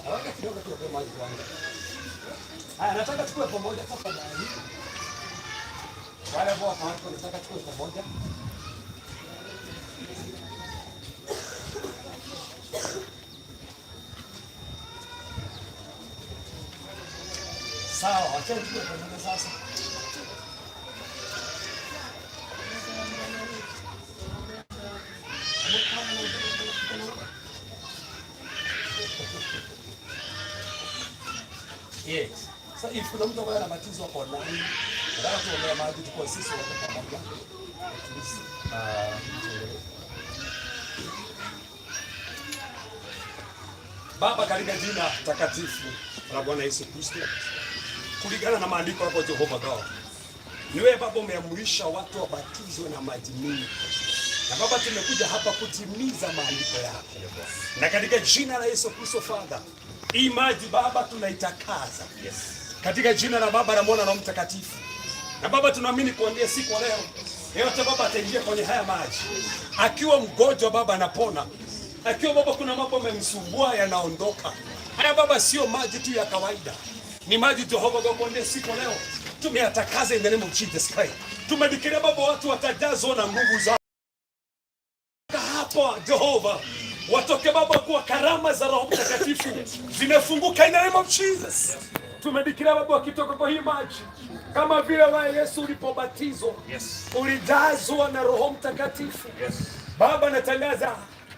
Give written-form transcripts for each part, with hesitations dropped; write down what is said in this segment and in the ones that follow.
Haraka kidogo tu kwa maji kwanza. Haya, nataka tukue pamoja tafadhali. Wale ambao wako hapo, nataka tukue pamoja. Sawa, wacha tukue pamoja sasa. Yes. So if kuna mtu ambaye anabatizwa kwa online, nataka tuombea maji tuko sisi wote pamoja. At least, tuendelee. Baba, katika jina takatifu la Bwana Yesu Kristo, kulingana na maandiko yako Jehova God, ni wewe Baba umeamrisha watu wabatizwe na maji mingi, na Baba tumekuja hapa kutimiza maandiko yako, na katika jina la Yesu Kristo Father, hii maji Baba tunaitakaza katika jina la Baba na Mwana na Mtakatifu. Na Baba tunaamini kuambia siku ya leo yeyote Baba ataingia kwenye haya maji akiwa mgonjwa Baba anapona, akiwa Baba kuna mambo yamemsumbua yanaondoka. Haya Baba sio maji tu ya kawaida, ni maji Jehova God, kuambia siku ya leo tumeyatakaza in the name of Jesus Christ. Tumedeclare Baba watu watajazwa na nguvu za hapa Jehova watoke Baba kuwa karama za Roho Mtakatifu zimefunguka in the name of Jesus. Tumedeclare Baba wakitoka kwa hii maji kama vile wewe Yesu ulipobatizwa ulijazwa na Roho Mtakatifu. Baba, natangaza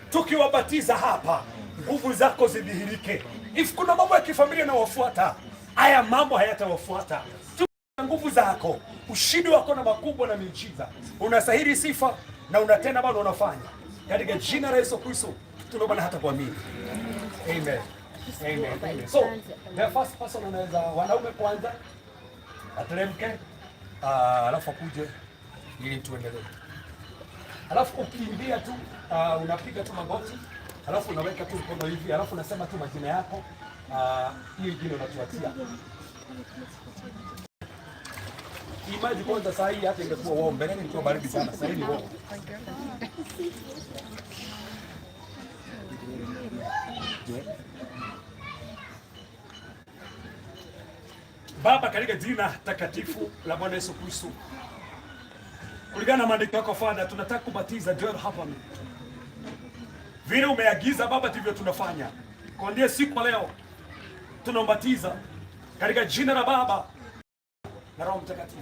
tukiwabatiza hapa, nguvu zako zidhihirike. If kuna mambo ya kifamilia nawafuata, haya mambo hayatawafuata. Tu nguvu zako, ushindi wako na makubwa na miujiza, unastahili sifa na unatenda bado unafanya, katika jina la Yesu Kristo tunaomba na hata kuamini. Amen. Amen. Amen. So, the first person anaweza, wanaume kwanza ateremke, alafu akuje ili tuendelee. Alafu ukiingia tu unapiga tu magoti, alafu unaweka tu mkono hivi, alafu unasema tu majina yako, hiyo ingine unatuatia. Hii maji kwanza saa hii hata ingekuwa warm, mbeleni ilikuwa baridi sana, saa hii ni warm. Baba, katika jina takatifu la Bwana Yesu Kristo, kulingana na maandiko yako Father, tunataka kubatiza Joel hapa. Vile umeagiza Baba, ndivyo tunafanya. Kwa ndiye siku leo tunambatiza katika jina la Baba na Roho Mtakatifu.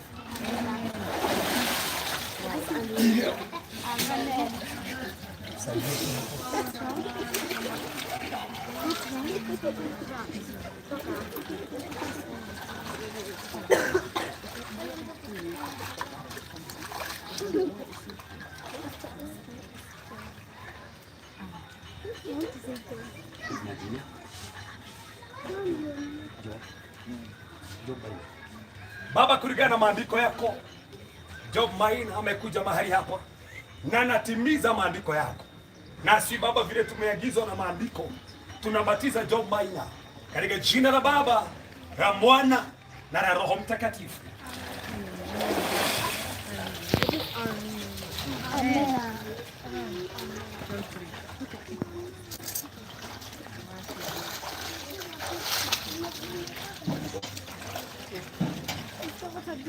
Baba, kulingana na maandiko yako, Job Maina amekuja mahali hapa na anatimiza maandiko yako, nasi Baba, vile tumeagizwa na maandiko, tunabatiza Job Maina katika jina la Baba, la Mwana na la Roho Mtakatifu. Amen.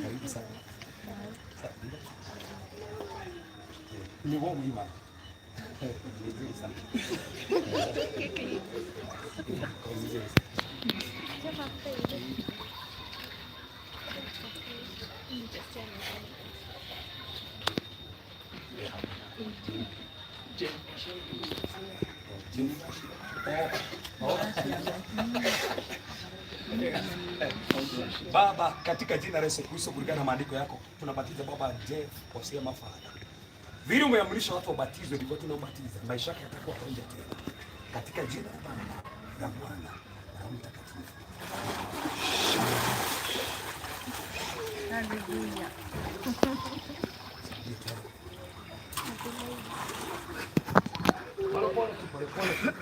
Karibu sana. Ni wewe mlima. Vizuri sana. Vizuri sana. Baba, katika jina la Yesu Kristo, kulingana na maandiko yako, tunabatiza Baba Jeff Osiema Father. Vile umeamrisha watu wabatizwe, ndivyo tunabatiza. Maisha yake yatakuwa kawaida tena. Katika jina la Baba, la Mwana na Roho Mtakatifu. Hallelujah. Pole pole tu, pole pole tu.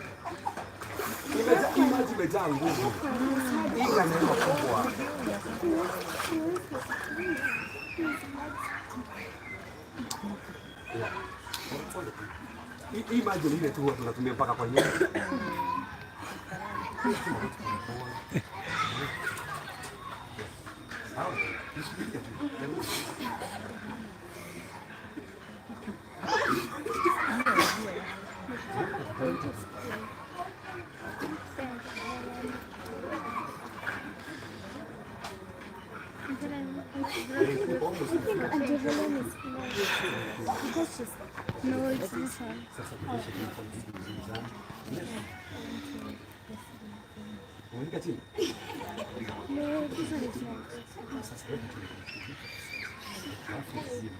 Hii maji imejaa nguvu. Hii ina neema kubwa. Yeah. Pole pole tu. Hii maji ni ile tu huwa tunatumia mpaka kwa nyumba. Sawa, nishikilie tu. No, it's this one. Umeweka chini? No, this one is not. Sasa weka chini. Alafu zima.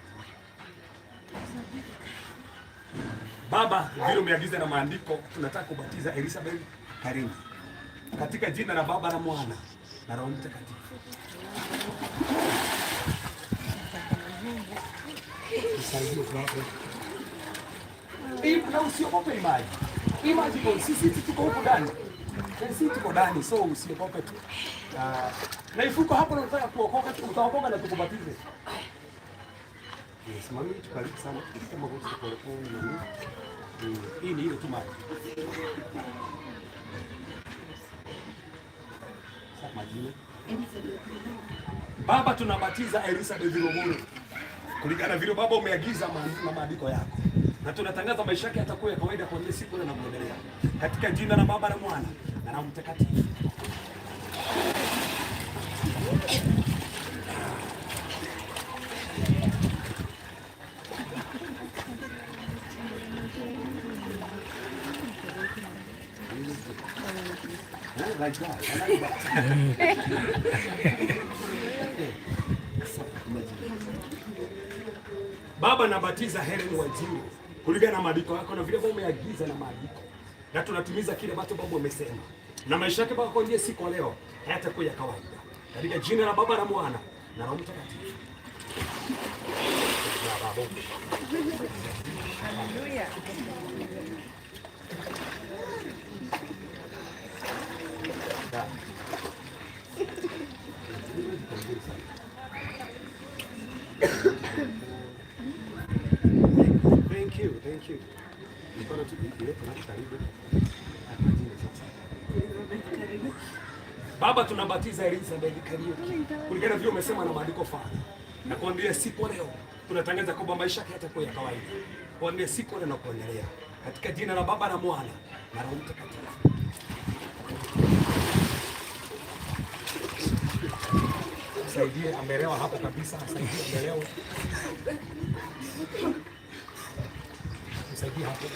Baba, vile umeagiza na maandiko, tunataka kubatiza Elizabeth Karimu katika jina la Baba na Mwana na Roho Mtakatifu. Tusaidie tuwape. Na usiogope imani. Imani iko sisi tuko huko ndani. Sisi tuko ndani, so usiogope tu. Na ifuko hapo unataka kuokoka, utaokoka na tukubatize. Simamia tu karibu sana. Kama magoti pole pole na nini. Hii ni ile tu maji. Sasa majina. Baba, tunabatiza Elizabeth Romoro kulingana vile Baba umeagiza na maandiko yako, na tunatangaza maisha yake yatakuwa ya kawaida kuanzia siku na kuendelea, katika jina la Baba na Mwana na Roho Mtakatifu. Like that. I like that. Baba, nabatiza Helen Wanjiru kulingana na maandiko yako na vile ambavyo umeagiza na maandiko, na tunatimiza kile ambacho Baba umesema, na maisha yake Baba kuanzia siku leo hayatakuwa ya kawaida, katika jina la Baba na Mwana na Roho Mtakatifu. Na Baba. Hallelujah. Thank you, thank you. Mkono tu ilete na karibu. Majina sasa. Baba, tunabatiza Elizabeth Kariuki kulingana vile umesema na maandiko Father. Na kuambia siku leo tunatangaza kwamba maisha yake yatakuwa ya kawaida. Kuambia siku leo na kuendelea, katika jina la Baba na Mwana na Roho Mtakatifu. Saidie, amelewa hapo kabisa, saidie, amelewa. Msaidie hapo.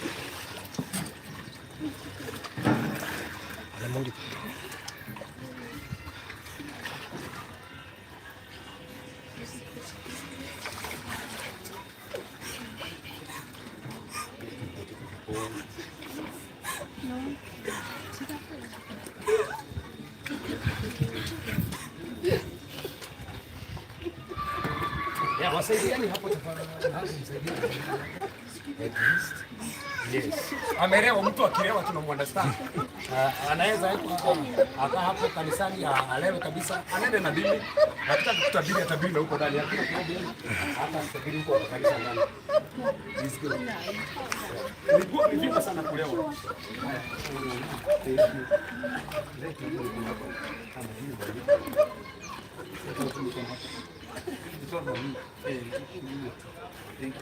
No. Ya, wasaidieni hapo tafadhali. Msaidieni. At least. Yes. Amelewa, mtu akilewa tunamuunderstand. Anaweza akaa hapo kanisani alewe kabisa, anende na dini. Hatutaki kutabiri atabiri na huko ndani. Hakuna problem. Hata sitabiri huko kwa kanisa ndani. It's good. Ni vyema sana kulewa. Thank you. Leta hapo mkono wako. Kama hivi bwana. Leta hapo mkono wako.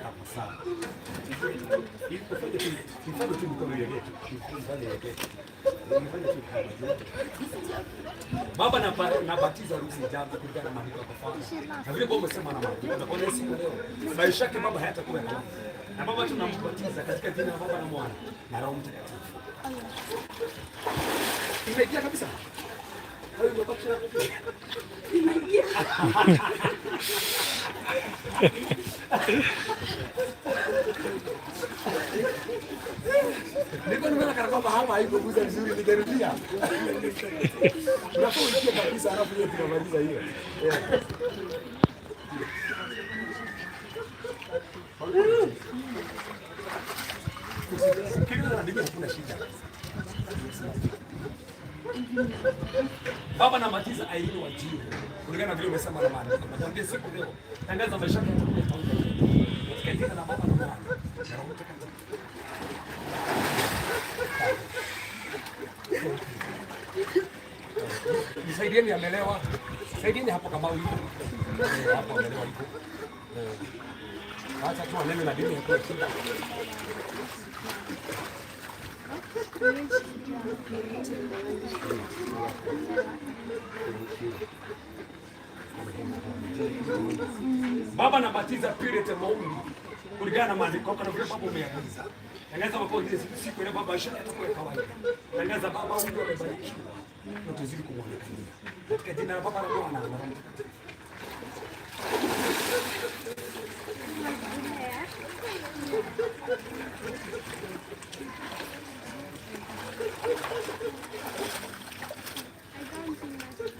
Hapo sawa. Ili kufanya tu, ifanye tu mikono ilegee tu. Ifanye ilegee. Ifanye tu kama Baba, nabatiza Rusi Jambo kulingana na maandiko yako Father. Na vile Baba umesema na maandiko. Na kwa siku leo maisha yake Baba hayatakuwa ya kawaida. Na Baba tunambatiza katika jina la Baba na Mwana na Roho Mtakatifu. Imeingia kabisa. Hayo imebaki na Imeingia. Niko nimeona kana kwamba hapa haikuguza vizuri, nikarudia. Unafaa uingie kabisa, alafu hiyo tunamaliza hiyo. Yeah. Ukilinda na dini hakuna shida. Baba, nabatiza Irene Wanjiru kulingana na vile umesema na maandiko. Nakwambia siku leo tangaza maisha yako yatakuwa ya kawaida. Katika jina la Baba na Mwana na Roho Mtakatifu. Nisaidieni, amelewa. Saidieni hapo kama huyu. Eh, hapo amelewa yuko. Eh. Acha tu anene na dini hakuna shida. Baba nabatiza Purity Maumbi kulingana na maandiko yako na vile Baba umeagiza. Tangaza kwa ile siku ile Baba maisha yatakuwa ya kawaida. Tangaza Baba huyu amebarikiwa na tuzidi kumwonekania. Katika jina la Baba na Mwana na Roho Mtakatifu. I don't think that's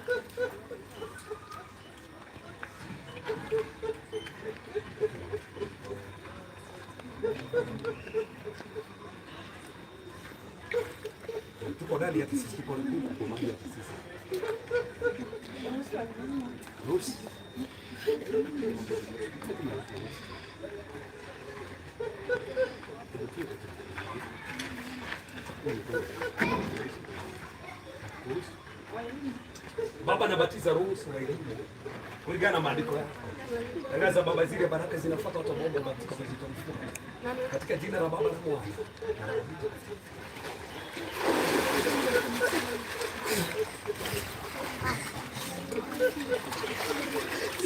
Tuko ndani ya sisi, tuko huku kwa maji ya sisi. Rusi. Baba nabatiza ruhusu wa elimu kulingana na maandiko yako. Tangaza Baba, zile baraka zinafuata watu ambao wamebatizwa zitamfuata. Katika jina la Baba na Mwana na Roho Mtakatifu.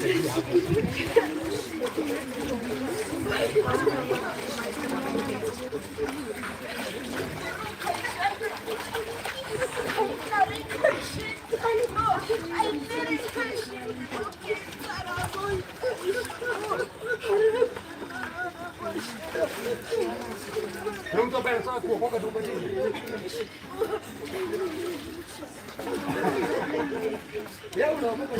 Saidia hapo. Kuna mtu ambaye anataka kuokoka tumpatie. Yeye unaokoka.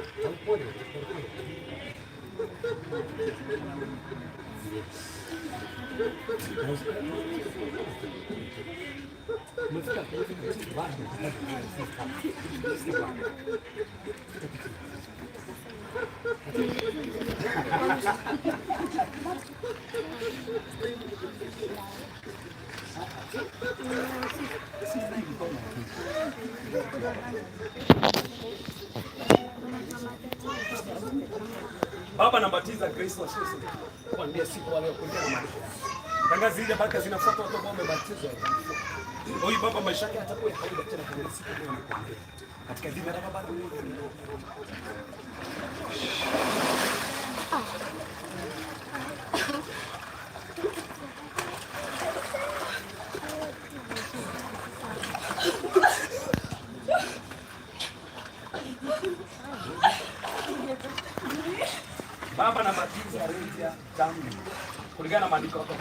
Pole, pole. Umefika, umefika. Bado. Baba nabatiza Grace wa Yesu kuanzia siku wa leo kulingana na maandiko. Tangaza zile baraka zinafuata watu ambao wamebatizwa. Huyu baba maisha yake hatakuwa ya kawaida tena kuanzia siku leo nakuambia. Katika jina la Baba na Mwana na Roho Mtakatifu. Baba nabatiza Redia Dami kulingana na maandiko yako.